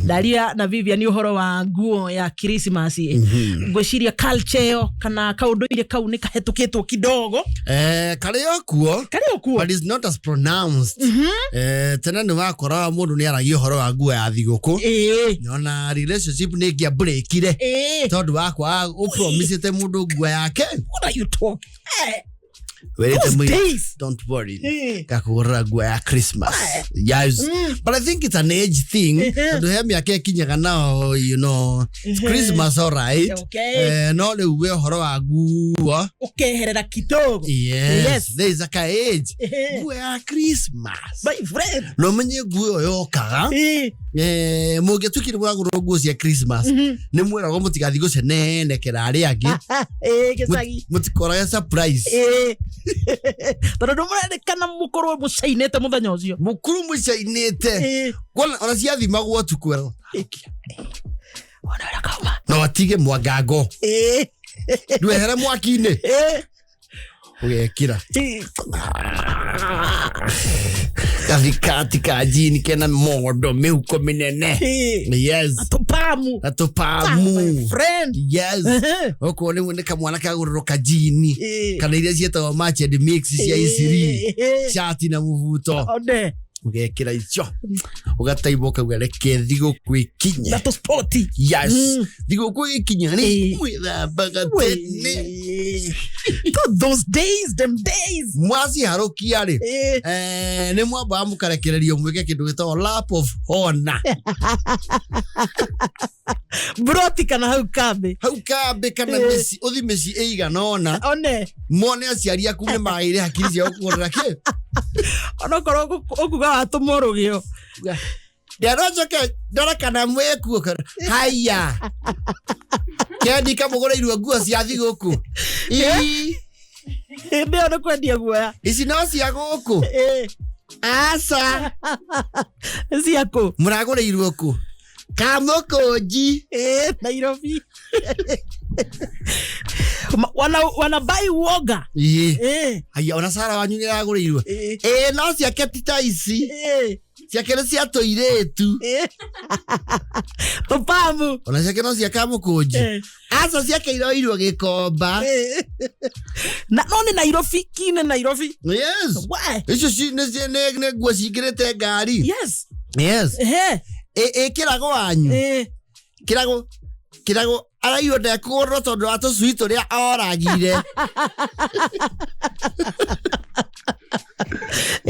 Ndaria na Vivian ũhoro wa nguo ya Christmas. Ngwĩciria culture ĩyo kana kaũndũire kau nĩ kahetũkĩtwo kidogo. Karĩ o kuo. Karĩ o kuo. But it's not as pronounced. Tene nĩ wakoraga mũndũ nĩ aragia ũhoro wa nguo ya thigũkũ. Ona relationship nĩ ĩngĩambũrĩkire tondũ wa kwaga ũpromisĩte mũndũ nguo yake. What are you talking? Wĩrĩte Those mũirĩtu, days. "Don't worry, ngakũgũrĩra nguo ya Christmas." Yes. But I think it's an age thing. Tondũ he mĩaka ĩkinyaga nao, it's Christmas, all right. No rĩu we ũhoro wa nguo. Ũkeherera kidogo. Yes. There is like a age. Nguo ya Christmas. My friend. Na ũmenye nguo ĩyo yokaga. Mũngĩatuĩkire mũragũrwo nguo cia Christmas, nĩ mwĩragwo mũtigathiĩ gũcenenekera arĩa angĩ. Gĩcagi. Mũtikorage surprise. Tondũ ndũ mũrerĩkana mũkorwo mũcainĩte mũthenya ũcio. Mũkuru mũcainĩte. Kuona ona ciathimagwo ũtukũ. Ona ũrĩa kauma. No atige mwangango. Ndwehere mwaki-inĩ. Ũgekĩra. Gathikati ka jini kena mondo mĩhuko mĩnene. Yes. Tũpamu. Na tũpamu. My friend. Yes. Okorwo nĩ kamwana kagũrĩrwo kajini. Kana iria ciĩtagwo match and mix cia iciri. Shati na mũbuto. One. Ũgekĩra icio. Ũgataimba ũkauga reke thigũkũ ĩkinye. Na tũspoti. Yes. Thigũkũ ĩkinya rĩ, mwĩthambaga tene. Those days, them days. Mwaciharũkia rĩ, nĩ mwambaga mũkarekererio mwĩke kĩndũ gĩtagwo lap of honor. Broti kana hau kambi. Hau kambi kana mĩciĩ, ũthi mĩciĩ ĩigana ũna. One. Mone aciari aku nĩ magĩire hakiri cia gũkũgũrĩra kĩ. Onokorwo ũkuga watũmwo rũgĩo. Ndĩarocoke ndore kana mwĩkuo. Haya. Kendi kamũgũrĩirwo nguo cia thigũkũ. Ii. Hĩndĩ ĩyo nĩ kwendia guoya. Ici no cia gũkũ. Aca. Nĩ cia kũ? Mũragũrĩirwo kũ? Kamũkũnji. Nairobi. Wanabai uoga. Haya, ona Sara wanyu nĩ aragũrĩirwo. No ciake ti ta ici. Ciake nĩ cia tũirĩtu. Tũpamu. Ona ciake no cia Kamũkũnji. Aca ciake iroirwo Gĩkomba. Na no nĩ Nairobi, ki nĩ Nairobi. Yes. Why? Icio nĩ nguo cingĩrĩte ngari. Yes. Yes. Kĩrago wanyu. Kĩrago, kĩrago araiywo ndekũgũrwo tondũ wa tũcui tũrĩa oragire.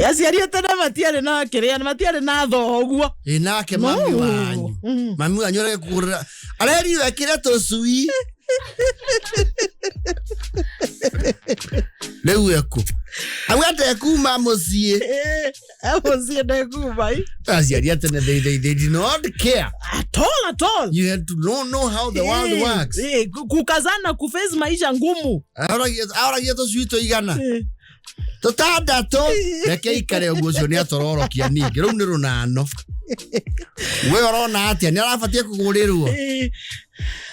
Aciari a tene matiarĩ na kĩrĩa, matiarĩ na thoguo. Nake mami No. wanyu. Mami wanyu arekũgũrĩra. Arerirwo ekĩre tũcui. Rĩu ekũ? Auga ndekuma mũciĩ. Mũciĩ ndekuma, ĩ. Aciari a tene, they did not care. At all, at all. You had to know how the world works. Kukazana kuface maisha ngumu. Aoragia tũcui tũigana. Tũtandatũ. Reke ikare ũguo, ũcio nĩ atororokia ningĩ. Rũu nĩ rũnano. We ũrona atĩa? Nĩ arabatiĩ kũgũrĩrwo?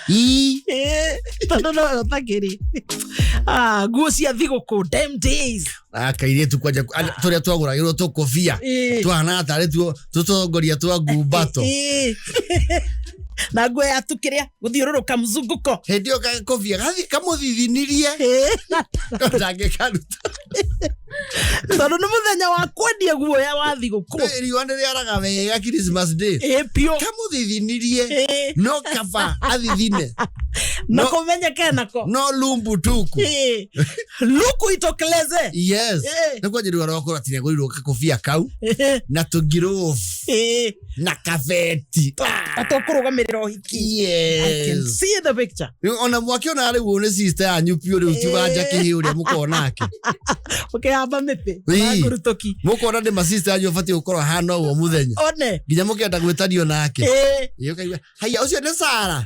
Ii. Tondũ no ũtakĩrĩ. Nguo cia thigũkũ, damn days. Kairĩtu kwanja, tũrĩa twagũragĩrwo tũkũbia. Twahanaga tarĩ tuo tũtongoria twa ngumbato. Na nguo ya tukĩrĩa gũthiũrũrũka mzunguko. Hĩndĩ ĩyo gakobia gathiĩ kamũthithinirie. Ndangĩkaruta. Tondũ nĩ mũthenya wa kwendia guoya wa thigũkũ. Riũa nĩ rĩaraga wega Christmas Day. Piũ. Kamũthithinirie. No kaba athithine. Na No. kũmenyeke nako. No lumbu tuku. Luku itokeleze. Yes. Nĩ kwanjĩrĩria rwakũra atĩ nĩagũrĩirwo gakobia kau. Na tũngirovu. Na kabeti. Na tũkũrũgamĩrĩra ũhiki. Yes. I can see the picture. Rĩu ona mwakĩona rĩu nĩ sister yanyu piũ rĩu ti wanja kĩhĩ ũrĩa mũkoragwo nake. Ũkĩhamba mĩtĩ. Ii. Ngũrũtũki. Mũkona nĩ ma sister yanyu ũbatiĩ gũkorwo ahana ũguo mũthenya. One. Nginya mũkĩenda gwĩtanio nake. Ĩĩ, ũkaigua, haiya, ũcio nĩ Sara.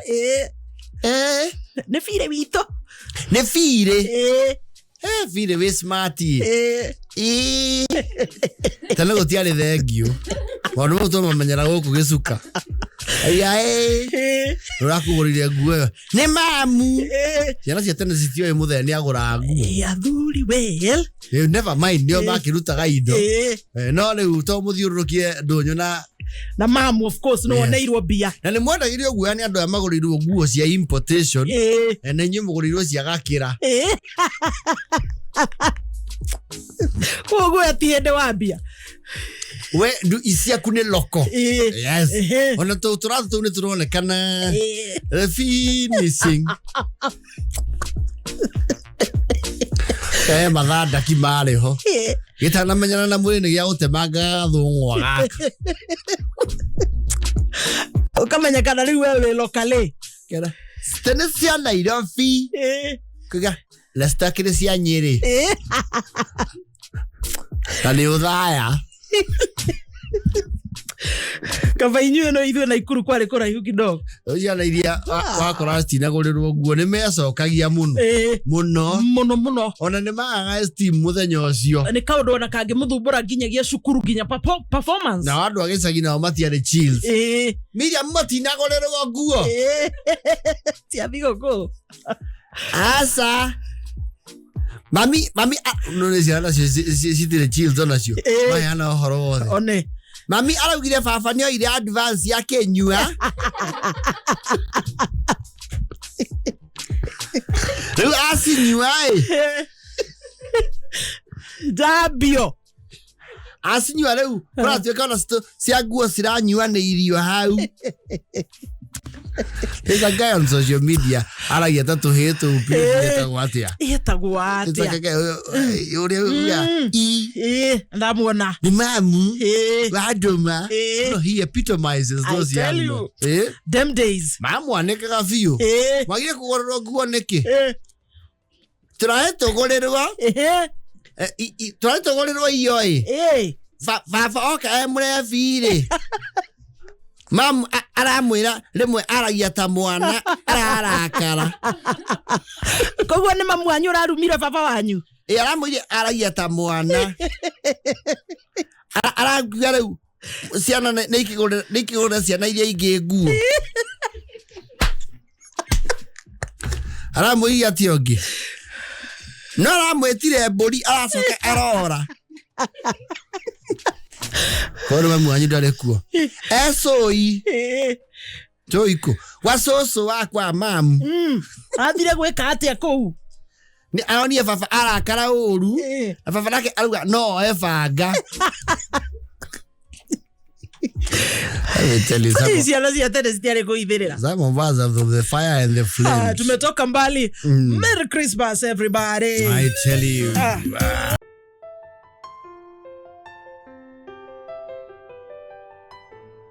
Nĩ birĩ witũ. Nĩ birĩ. Birĩ wĩ smart. Tene gũtiarĩ thengiũ. Maũndũ mau tũmamenyera gũkũ gĩcuka. Aya, Ũrakũgũrire nguo ĩyo. Nĩ mamu. Ciana cia tene citiũĩ mũthee nĩ agũraga nguo. Athuri well. Never mind, nĩo makĩrutaga indo. No rĩu to mũthiũrũrũkie ndũnyũ na Na mamu of course no Yes. oneirwo mbia. Na nä mwendagä guoya nä andå aya magå rä irwo nguo cia importation. Na inyuä må gå rä irwo cia gakä ra. Koguo ti hĩndĩ wambia. We ndu ciaku nä loko. Yes. Ona tå tå ratå tå u nä tå ronekana finishing. Mathandaki marä ho gä tanamenyana na mwä rä nä gä a gå temanga gathång'wa gaka. Ũkamenya kana rĩu we wĩ lokale. Kera tene cia Nairobi kuga lectakä rä cia Nyä rä na nä å thaya. Kaba inyuĩ no ithuĩ Naikuru kwarĩ kũraihu kidogo. Ciana iria wakora citinagå rä rwo nguo nä mecokagia må no må no. Mũno mũno. Ona nä magaga esteem må thenya å cio. Nĩ kaũndũ ona kangĩmũthumbũra nginyagia cukuru nginya performance. Nao andå a gä cagi nao matiarä chills. Miriam matinagå rä rwo nguo. Cia thigũkũ. Aca mami mami no nä ciana nacio citirä chills onacio maheana å horo wothe. One. Mami araugire baba nä oire advance ya kĩnyua rĩu acinyua ĩ. Njambio. Acinyua rĩu kũratuĩka ona cia nguo ciranyuanĩirio hau. There's a guy on social media aragia ta tũhĩĩ tũu ĩtagwo atĩa? Ĩtagwo atĩa? Ũrĩa uga Ĩĩ, ndamuona. Nĩ mamu Ĩĩ. wandũma. Ĩĩ. No, he epitomizes I those tell young you. men. Them days. Mamwanĩkaga biũ. Mwagire kũgũrĩrwo nguo nĩkĩ? Tũrahe tũgũrĩrwo tũrahe tũgũrĩrwo iyo ĩ. Baba oka e mũrebi rĩ. Mamu aramwĩra rĩmwe aragia ta mwana ararakara. Koguo nĩ mamu wanyu ũrarumire baba wanyu? Ĩ aramwĩire aragia ta mwana. Arakuga rĩu ciana nĩ ikĩgũrĩra ciana iria ingĩ nguo. Aramwĩire atĩa ũngĩ? No aramwĩtire mbũri aracoka arora. Koguo mamu wanyu ndarĩ kuo. Ecũi. Cũi kũ? Gwa cũcũ wakwa mamu. Athire gwĩka atĩa kũu? Nĩ aronire baba arakara ũru. Na baba nake arauga no oe banga. Let me tell you some, Ciana cia tene citiarĩ kũithĩrĩra. some of us are from the fire and the flames. Tumetoka mbali. Merry Christmas everybody. I tell you.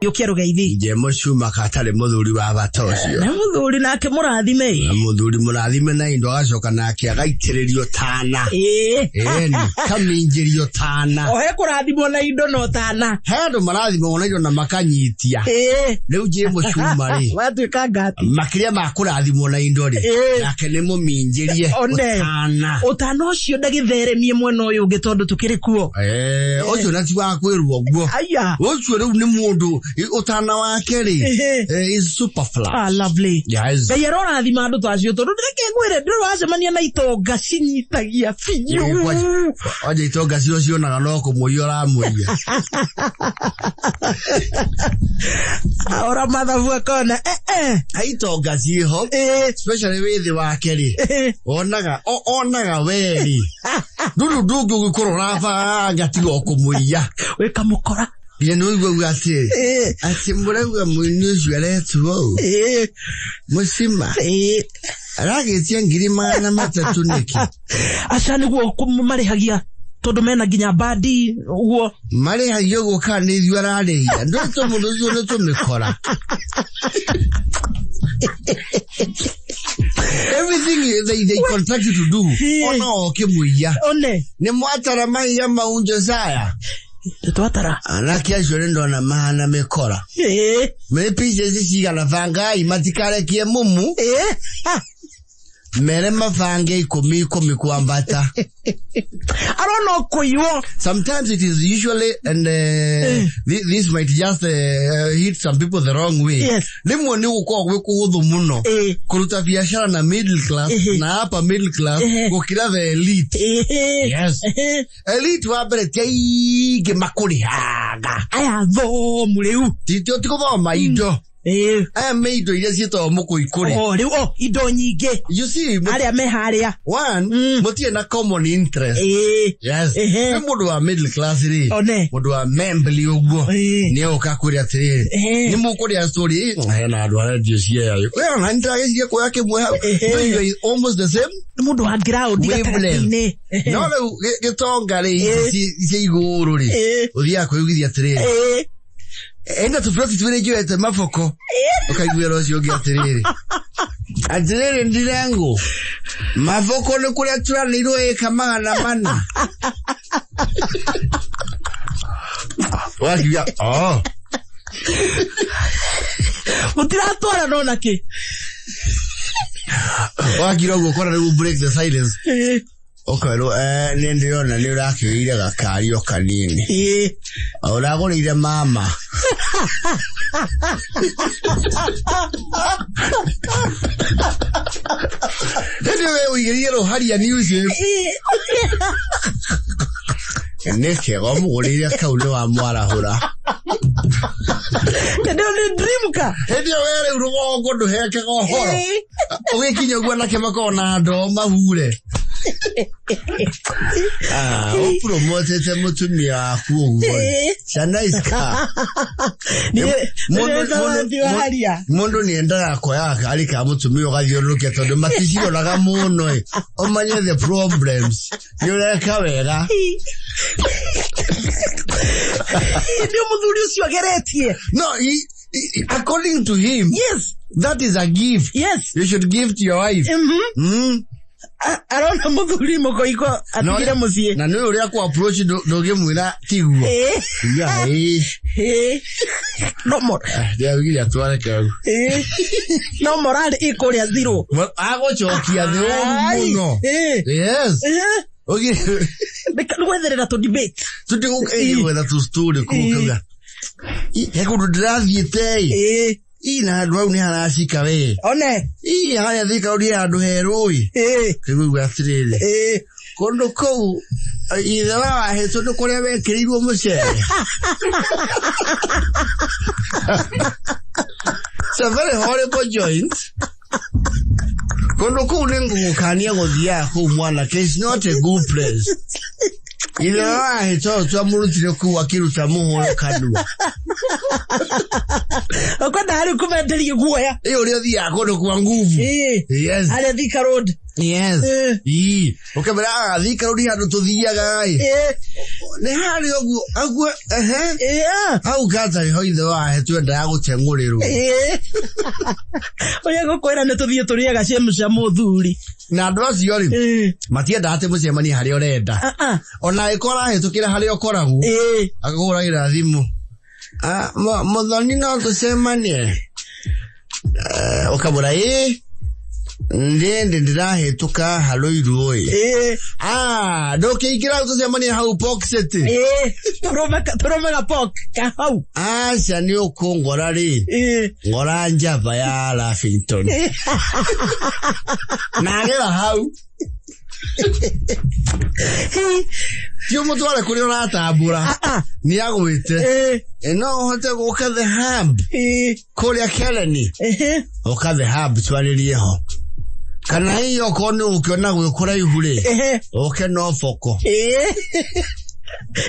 Yũkia rũgeithi. Njemo Schumacher atarĩ mũthuri wa bata ũcio. Na mũthuri nake mũrathime. Na mũthuri mũrathime na indo agacoka nake agaitĩrĩrio tana. Ĩni, kaminjĩrio tana. Ohe kũrathimwo na indo no tana. He andũ marathimwo na indo na makanyitia. Rĩu Njemo Schumacher rĩ. Watuĩka ngati. Makĩria ma kũrathimwo na indo rĩ. Nake nĩ mũminjĩrie ũtana. Ũtana ũcio ndagĩtheremie mwena ũyũ ũngĩ tondũ tũkĩrĩ kuo. Ũcio na ti wa kwĩrwo ũguo. Aya. Ũcio rĩu nĩ mũndũ ũtana wake rĩ is super flat. Lovely. Yes. Ngai arorathima andũ ta acio tondũ reke ngwĩre ndĩrĩ wacemania na itonga cinyitagia biũ. Wanja itonga cio cionaga no kũmũiya ũramũiya. Ora mathabu akona Itonga ciĩho especially wĩthĩ wake rĩ onaga onaga we rĩ ndũrũ ndũngĩ ũgĩkorwo ũrabanga tiga o kũmũiya. Wĩkamũkora. Nginya nĩ ũigua atĩ atĩ mũrauga mũini ũcio aretwo ũũ mũcima aragĩtia 300,000 nĩkĩ? Aca nĩguo marĩhagia tondũ mena nginya bandi ũguo. Marĩhagia ũguo kana nĩ ithuĩ ararĩhia? Ndũĩ tũmũndũ ũcio nĩ tũmĩkora. Everything they contract you to do ona ũkĩmũiya. One. Nĩ mwatara mahiga mau Josiah? Twatara. Anake acio nĩ ndona mahana mĩkora. Mĩ picha ici cigana bangai matikarekie mumu. Mere mabange ikumi ikumi kwambata. Arona kũiywo. Sometimes it is usually, and this might just hit some people the wrong way. Yes. Rĩmwe nĩ gũkoragwo gwĩ kũhũthũ mũno kũruta biacara na middle class na upper middle class gũkĩra the elite. Yes. Elite wa mbere ti aingĩ makũrĩhaga. Aya thomu rĩu. Ti ti gũthoma indo. Aya me indo iria ciĩtagwo mũkũikũrĩ. O rĩu o indo nyingĩ. You see, arĩa me harĩa. One, mũtirĩ na common interest. Yes. Nĩ mũndũ wa middle class rĩ. One. Mũndũ wa membly ũguo. Ĩĩ. Nĩ oka kwĩra atĩrĩrĩ. Ehe. Nĩ mũkũrĩa story hena andũ arendio cia. We ona nĩndĩragĩciria kuoya kĩmwe hau. Ehe. No you are almost the same. Nĩ mũndũ wa ground Wavelength. gatagatĩ-inĩ. No rĩu gĩtonga rĩ ici cia igũrũ rĩ. Ũthiaga kwĩyugithia atĩrĩrĩ. Enda tũburoti twĩrĩ njoete maboko. Ũkaiguĩra ũcio ũngĩ atĩrĩrĩ. Atĩrĩrĩ ndirengo. Maboko nĩ kũrĩa tũranĩirwo ĩka 400. Wakiuga, oh. Mũtiratwara no na kĩ? Wakira ũguo ũkona rĩu break the silence. Ũkerwo, nĩ ndĩrona nĩ ũrakĩgĩire gakari o kanini. Ũragũrĩire mama. Hĩndĩ we ũigĩrĩire rũharia news. Nĩ kega ũmũgũrĩire kau nĩ wamwarahũra. Hĩndĩ ĩyo nĩ dream car. Hĩndĩ ĩyo we rĩu rũgongo ndũhekega ũhoro. Ũgĩkinya ũguo anake makoragwo na ndoo mahure. Ũpromotete mũtumia waku ũguo. It's a nice car. Mũndũ nĩ endaga kuoya gakari ka mũtumia ũgathiũrũrũkia tondũ maticiroraga mũno ĩ. Ũmenye the problems. Nĩ ũreka wega. Nĩ mũthuri ũcio ageretie. No, according to him, Yes. that is a gift. Yes. You should give to your wife. Arona mũthuri mũkoiko atigire mũciĩ. Na nĩ ũrĩa ku approach ndũngĩmwĩra tiguo. Yeah, No more. Ndĩraugire atware kau. No morale ĩkũrĩa zero. Agũcokia thĩ ũru mũno. Yes. Nĩ gwetherera tũ debate. Tũtigũkĩgwetha tũ story kũu kauga. He kũndũ ndĩrathiĩte ĩ. Ina handũ hau nĩ haracika we. One. Ii harĩa Thika Road he handũ herũ ĩ. Kĩguigua atĩrĩrĩ. Kũndũ kũu ithe wa wahĩtwo nĩ kũrĩa wekĩrĩirwo mũcere. It's a very horrible joint. Kũndũ kũu nĩ ngũgũkania gũthiaga kũu mwanake. It's not a good place. Ithe wa wahĩtwo twamũrutire kũu akĩruta mũhũro kanua. Ũkwenda harĩ kũmenderia guoya. Ĩ ũrĩa ũthiaga kũndũ kwa nguvu. Yes. Harĩa Thika Road. Yes. Ii. Ũkamwĩra, Thika Road handũ tũthiaga ĩ. Nĩ harĩa ũguo, ũguo, ehe. Hau gatarĩ ho ithe wa wahĩtwo endaga gũteng'ũrĩrwo. Ũrĩa ngũkwĩra nĩ tũthiĩ tũrĩaga cia mũthuri. Na andũ acio rĩ, matiendaga atĩ mũcemanie harĩa ũrenda. Ona angĩkorwo arahĩtũkĩra harĩa ũkoragwo, akakũhũragĩra thimũ. Mũthoni no tũcemanie. Ũkamwĩra, ĩ, ndĩndĩ ndĩrahĩtũka Harũirũ ĩ. Ndũkĩingĩra hau tũcemanie hau Park City. Tũrũme ga Park ka hau. Aca nĩ ũkũngora rĩ. Ngora njaba ya Lavington. Na agera hau. Ti ũmũtware kũrĩa ũratambũra. Nĩ agwĩte. No ũhote gũka The Hub. Kũrĩa Karen. Ũka The Hub twarĩrie ho. Kana hihi okorwo nĩ ũgũkĩona gwĩ kũraihu rĩ, ũke Norfolk.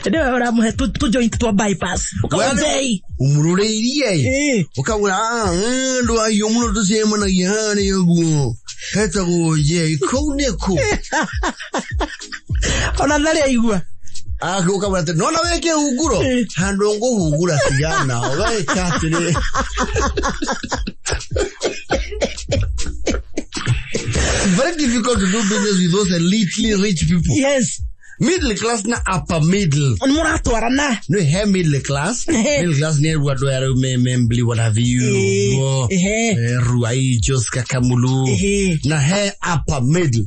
Nĩwe ũramũhe tũ joint twa bypass. Ũkamũhe. Ũmũrũrĩirie. Ũkamwĩra, andũ ahiũ mũno tũcemanagia harĩa ũguo. Hetagwo Njei. Kũu nĩ kũ? Ona ndarĩ aigua. Ũkamwĩra atĩ, nona wĩ kĩhunguro? Handũ ngũhungura tigana. Ũgagĩka atĩrĩ. It's very difficult to do business with those elitely rich people. Yes. Middle class na upper middle. Nĩ mũratwarana. Nĩ he middle class. Middle class nĩ rua andũ aya rĩu me membli what have you. Ũguo. Ruai Josca Kamulu. Na he upper middle.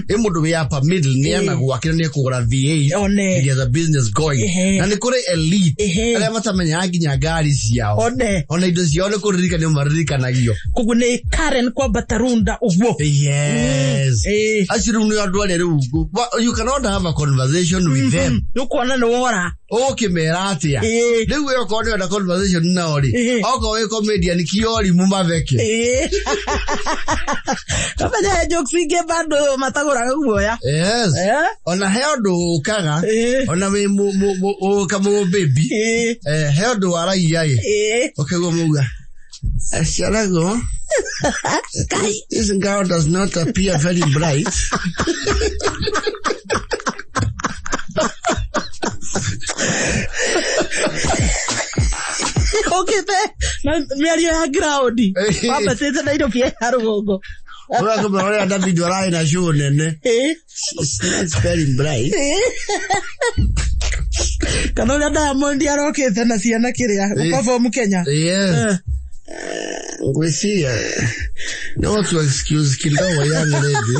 Ĩ mũndũ wĩ upper middle nĩ ana gwake na nĩ ekũgũra V8. One. He has a business going. Na nĩ kũrĩ elite. Arĩa matamenyaga nginya ngari ciao. One. Ona indo ciao nĩ kũririkanio maririkanagio. Koguo nĩ Karen kwambata runda ũguo. Yes. Acio rĩu nĩ andũ arĩa rĩu you cannot have a conversation with them. Nĩ ũkuona nĩ wora. Ũgũkĩmera atĩa? Rĩu we okorwo nĩ ũrenda conversation nao rĩ, okorwo wĩ comedian kĩorimũ matheke. Kamenya he jokes ingĩ bado matagũraga guoya. Yes. Ona he ũndũ ũkaga, ona wĩ kamũbĩbi, he ũndũ waragia ĩ, ũkaigua mauga, aciaragwo, this girl does not appear very bright. Ũkĩte na mĩario ya ground wambatĩte Nairobi ya rũgongo. Ũrakũmenya ũrĩa David ararĩ na show nene. It's not very bright. Kana ũrĩa Diamond arokĩte na ciana kĩrĩa gũperform Kenya. Yes. Ngwĩciria no to excuse kidogo young lady.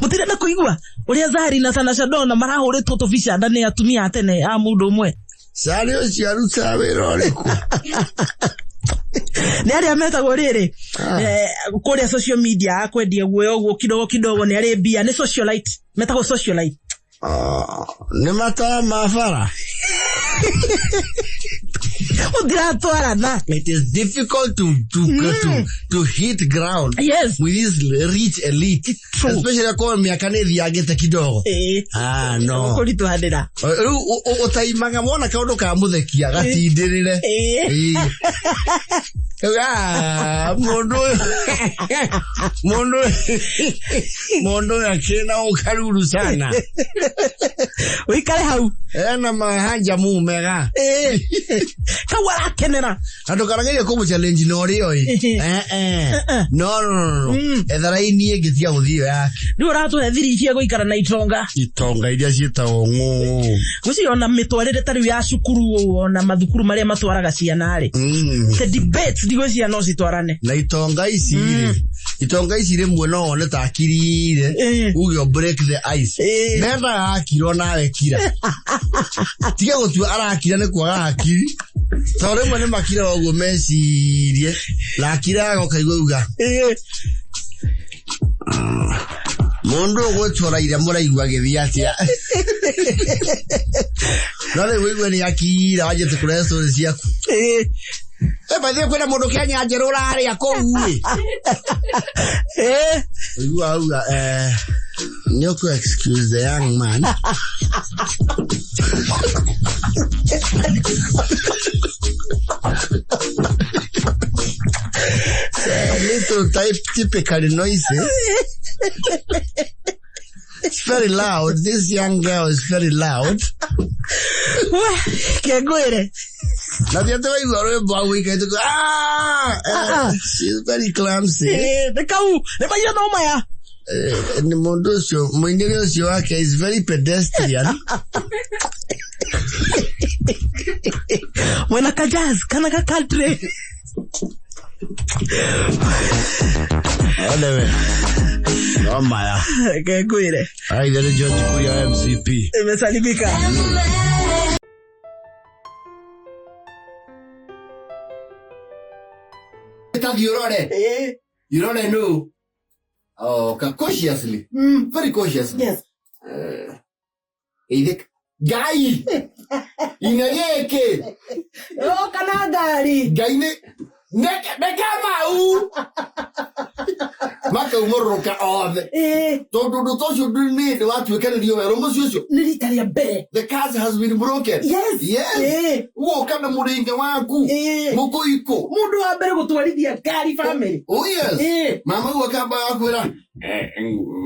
Mũtirenda kũigua ũrĩa Zari na Tanasha Donna marahũrĩtwo tũbica nda nĩ atumia a tene a mũndũ ũmwe. Zari ũcio arutaga wĩra ũrĩkũ? Nĩ arĩa metagwo rĩrĩ kũrĩa social media akwendia guoya ũguo kidogo kidogo nĩ arĩ mbia, nĩ socialite, metagwo socialite. Nĩ matawa ma bara. Ũtiratwarana. It is difficult to hit ground. Yes. With this rich elite. True. Especially akorwo mĩaka nĩ ĩthiangĩte kidogo. Ah, no. Kũritũhanĩra. Rĩu ũtaimaga wona kaũndũ ka mũthekia gatindĩrĩre. Mũndũ ũyũ akĩrĩ na ũkaruru sana. Ũikare hau. Ena mahanja mumega. Kau arakenera. Andũ karageria kũmũ challenge na ũrĩa oi. No, no, no, no. Etha raini ĩngĩ tiga gũthiĩ ĩyo yake. Rĩu ũratũhe thiri cia gũikara na itonga. Itonga iria ciĩtagwo ng'ũũ. Gũcio ona mĩtwarĩre ta rĩu ya cukuru ona mathukuru marĩa matwaraga ciana rĩ. The debates ndigwĩciria no citwarane. Na itonga ici rĩ. Itonga ici rĩmwe no wone ta akirire. Uge break the ice. Mendaga akirwo nawe kira. Tiga gũtua arakira nĩ kwaga hakiri. Tondũ rĩmwe nĩ makiraga ũguo mecirie. Na akiraga ũkaigua uga. Mũndũ ũgwĩtwara mũraigua agĩthiĩ atĩa. No rĩu ũigue nĩ akira wanjĩte kũrehe story ciaku. Bathiĩ kwĩna mũndũ Kenya njerũ ũrarĩa kũu ĩ. Ũigua auga, nĩ ũkũ excuse the young man. Little type typically noisy. It's very loud. This young girl is very loud. Kengwire. Na thiate waigua rwĩmbo hau ũikarĩte kũ- She's very clumsy. Nĩ kau, nĩ maiyo no maya. Nĩ mũndũ ũcio, mũinĩre ũcio wake is very pedestrian. Mwena ka jazz, kana ka country. Anyway, no maya. Kengwire. Aithe nĩ George Kuria wa MCP. Imesalimika. Tathiĩ ũrore. Ũrore nũ? Oh, cautiously. Very cautiously. Yes. Ithe Ngai. Ina gĩkĩ. Oka na ngari. Ngai nĩ neke mau. Makaumũrũrũka othe. Tondũ ũndũ ta ũcio nĩ hĩndĩ watuĩkanĩrio werũ mũciĩ ũcio. Nĩ rita rĩa mbere. The curse has been broken. Yes. Yes. Ũgoka na mũrĩnga waku. Mũkũikũ. Mũndũ wa mbere gũtwarithia ngari family. Oh yes. Mama guo akamba akwĩra.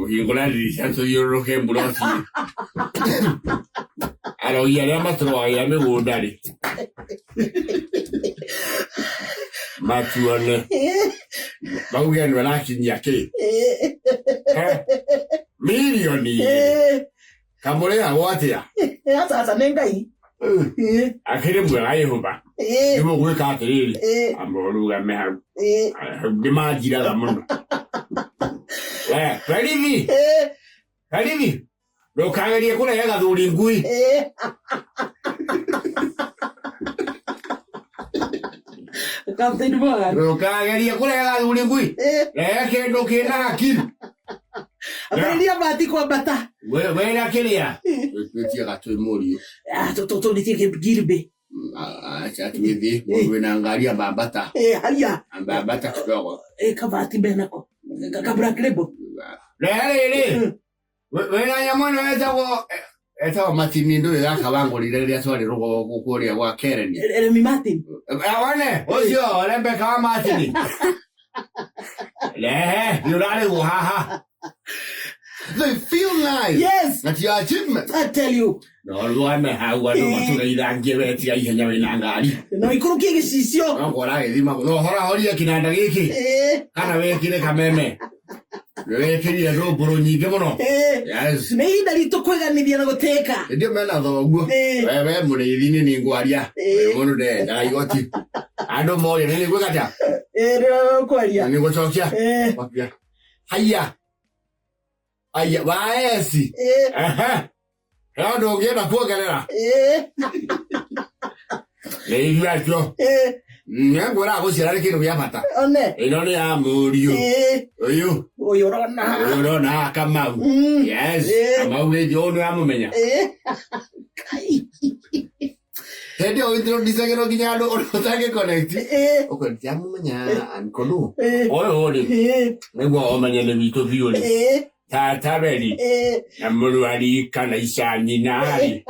Hingũra ndirica tũthiũrũrũke mburoti. Arogi arĩa matũrũagĩra mĩgũnda rĩ. Matuone. Mauge nĩ arakinyia kĩ. Milioni igĩrĩ. Kamũrĩhagwo atĩa? Aca aca nĩ Ngai. Akĩrĩ mwega Yehova. Nĩguo gwĩka atĩrĩrĩ, amba ũrũgame hau. Nĩmanjiraga mũno. We, Berithi, Berithi, ndũkagerie kũrehe gathuri ngui. Captain Morgan. Ndũkagerie kũrehe gathuri ngui. Rehe kĩndũ kĩna hakiri. Ambĩrĩria mbati kwambata. Wĩna kĩrĩa? Twĩtie gatwĩ mũriũ. Tũrĩtie ngiribĩ. Acha twĩthiĩ mũndũ wĩna ngari ambambata. Haya. Ambambata kidogo. Kabati benako. Ka Black Label. Rehe rĩrĩ. Wĩna nyamũ ĩno ĩtagwo ĩtagwo matini ndũrĩ gaka wangũrire rĩrĩa twarĩ rũgongo kũrĩa gwa Kereni. Remy Martin. Wane, ũcio Rebecca wa Martini. Rehe, nĩ ũrarĩhwo haha. They feel nice. Yes. That's your achievement. I tell you. No rũgame hau andũ matũgeithangie wetia ihenya wĩna ngari. No ikũrũkie gĩcicio. No ngora gĩthima no horahorie kĩnanda gĩkĩ kana wĩkĩre kameme. Wĩkĩrire ndũmbũrũ nyingĩ mũno. Yes. Nĩ ihinda ritũ kwĩganithia na gũtĩka. Hĩndĩ ĩyo mena thoguo. We we mũrĩithi nĩ nĩ ngwaria. We mũndũ ndendaga igoti. Andũ moria nĩ nĩgwĩka atĩa? Nĩ kwaria. Nĩ gũcokia. Haiya. Haiya, waeci. Ehe. He ũndũ ũngĩenda kuongerera? Nĩ ithuĩ acio. Nĩngwĩraga gũciara nĩ kĩndũ gĩa bata. One. Ĩno nĩ ya mũriũ. Ũyũ. Ũyũ ũrona. Ũyũ ũrona haha Kamau. Yes. Kamau wĩthĩ ũyũ nĩũramũmenya. Kai. Hĩndĩ ĩyo introducagĩrwo nginya andũ ũrĩa ũtangĩ connect. Ũkwenda ndiramũmenya uncle nũ. Ũyũ rĩ, nĩguo ũmenye nĩ witũ biũ rĩ. Tata Beri na mũrwari kana ica nyina rĩ.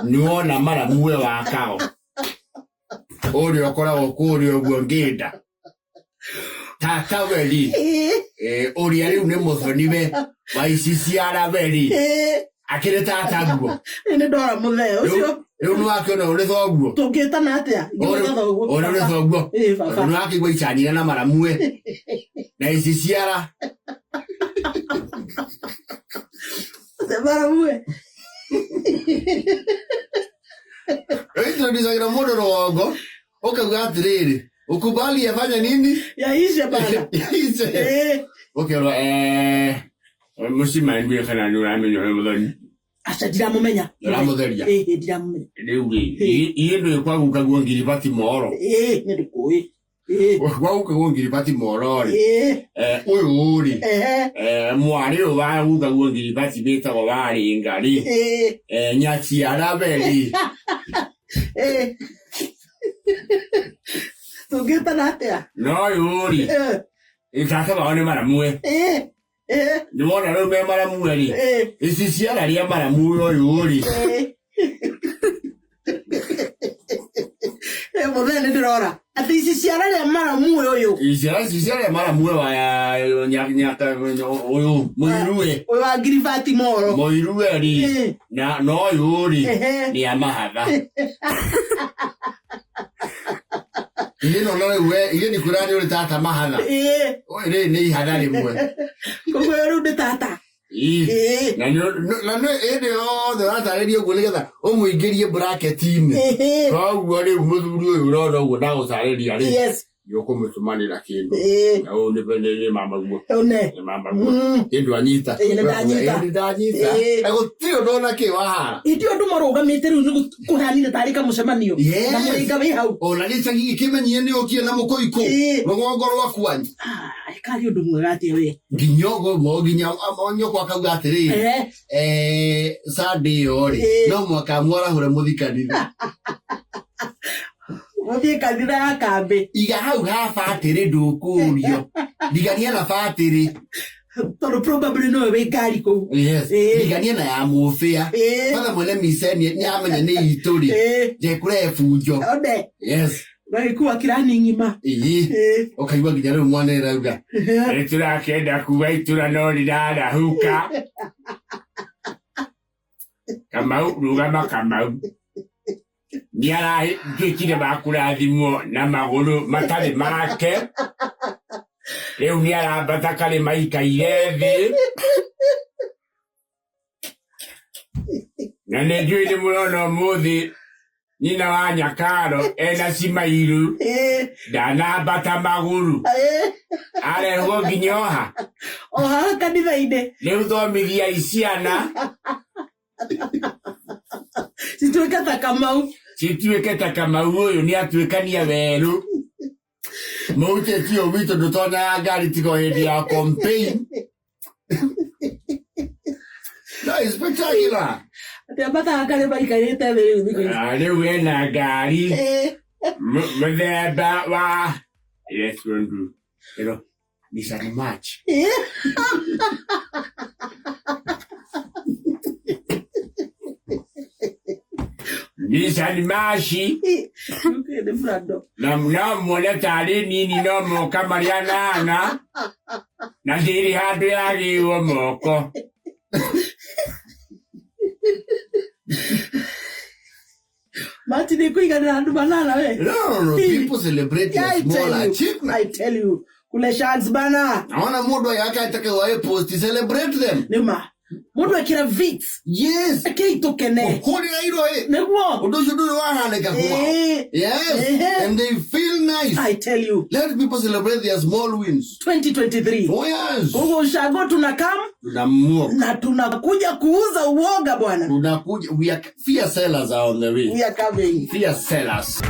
Nĩwona maramuwe wa kao. Ũrĩa ũkoragwo kũrĩa ũguo ngĩnda. Tata Beri. Ũrĩa rĩu nĩ mũthoniwe wa ici ciara Beri. Akĩrĩ tata guo. Nĩ ndora mũthee ũcio. Rĩu nĩ wakĩona ũrĩ thoguo. Tũngĩtana atĩa? Ingĩgwĩta thoguo. Ũrĩa ũrĩ thoguo. Baba. Nĩ wakĩigua ica nyina na maramue. Na ici ciara. Maramue. Introducagĩra mũndũ rũgongo ũkauga atĩrĩrĩ ukubali afanye nini Yaishe bana. Yaishe. Ũkerwo mũcima nduĩ kana nĩ ũramenya ũrĩa mũthoni. Aca ndiramũmenya. Ũramũtheria. Ndiramũmenya. Rĩu rĩ, iĩ ndũĩ kwa gukaguo ngiribati moro. Nĩ ndĩkũĩ. Kwa gukaguo ngiribati moro rĩ. Ũyũ rĩ. Mwarĩ ũyũ wa gukaguo ngiribati wĩtagwo Warĩnga rĩ. Nyaciara Beri. Tũngĩtana atĩa? No ũyũ rĩ. Tata wao nĩ maramue. Nĩwona rĩu me maramue rĩ. Ici ciara rĩa maramue ũyũ rĩ. Mũthee nĩ ndĩrora. Atĩ ici ciara rĩa maramue ũyũ. Ici ciara rĩa maramue wa ũyũ mũirue. Ũyũ wa ngiribati moro. Mũirue rĩ. Na no ũyũ rĩ. Nĩ amahatha. Iye no na rĩu we iye nĩ kwĩra nĩ ũrĩ tata mahatha. Rĩ nĩ ihatha rĩmwe. Koguo rĩu nĩ tata. Na nĩ hĩndĩ yothe ũratarĩria ũguo nĩgetha ũmũingĩrie bracket-inĩ. Koguo rĩu mũthuri ũyũ ũrona ũguo ndagũtarĩria rĩ. Yes. Nĩũkũmũtũmanĩra kĩndũ. Na ũyũ nĩ mamaguo. One. Nĩ mamaguo. Kĩndũ anyita. Nĩ ndanyita. Nĩ ndanyita. Na gũtirĩ ũndũ ona kĩ wahara. Hĩndĩ ĩyo andũ marũgamĩte rĩu nĩ kũhanire tarĩ kamũcemanio. Yes. Na mũrĩnga wĩ hau. Ona gĩcagi gĩkĩmenyie nĩ ũkire na mũkũikũ. Rũgongo rwa kwanyu. Karĩ ũndũ mwega atĩa we. Nginya ũguo nginya nyũkwa akauga atĩrĩrĩ. Sunday ĩyo rĩ no mũhaka mwarahũre mũthiĩ kanitha. Mũthiĩ kanitha ya kambĩ. Iga hau ha batĩrĩ ndũkũrio. Ndigania na batĩrĩ. Tondũ probably nowe wĩ ngari kũu. Yes. Ndigania na ya mũbĩa. Kwanza mwene miceni nĩ amenya nĩ itũ rĩ. Ndekũrehe bunjo. One. Yes. Gagĩkua kirani ng'ima. Ũkaigua nginya rĩu mwana ĩrauga. Nĩ tũrakĩenda kuga itũra no rĩrarahũka. Kamau rũgama Kamau. Nĩ aratuĩkire wa kũrathimwo na magũrũ matarĩ make. Rĩu nĩ arambata karĩma ikaire thĩ. Na nĩ njũĩ nĩ mũrona ũmũthĩ nyina wa Nyakaro ena cimairu ndanambata magũrũ arehwo nginya oha O haha kanitha-inĩ. Rĩu thomithiai ciana cituĩke ta Kamau. Cituĩke ta Kamau ũyũ nĩ atuĩkania werũ. Mũutĩti ũyũ witũ ndũtonyaga ngari tiga o hĩndĩ ya campaign. No, it's spectacular. Atĩ ambataga karĩma ikarĩte thĩ rĩu thikũ ici. Ah, rĩu ena ngari mũthemba wa yes, Rondu. Ĩno Nissan March. Nissan March. Nĩ Brando. Na no muone tarĩ nini no moka marĩ anana na ndĩrĩ handũ yagĩirwo moko. Mati nĩ kũiganĩra andũ manana we. No, people celebrate I your small tell you, achievement. I tell you, kule shags bana. Naona mundu yake atake wae post celebrate them. Nĩ ma mũndũ ekĩra vits. Yes. Rekei tũkene. Kũrĩra iroĩ. Nĩguo. Ũndũ ũcio ndũrĩ wahanĩka kwao. Yes. And they feel nice. I tell you. Let people celebrate their small wins. 2023. Oh yes. Koguo ushago tunakam Tunamua. na tunakuja kuuza uoga bwana. Tunakuja, we are fear sellers are on the way. We are coming. Fear sellers.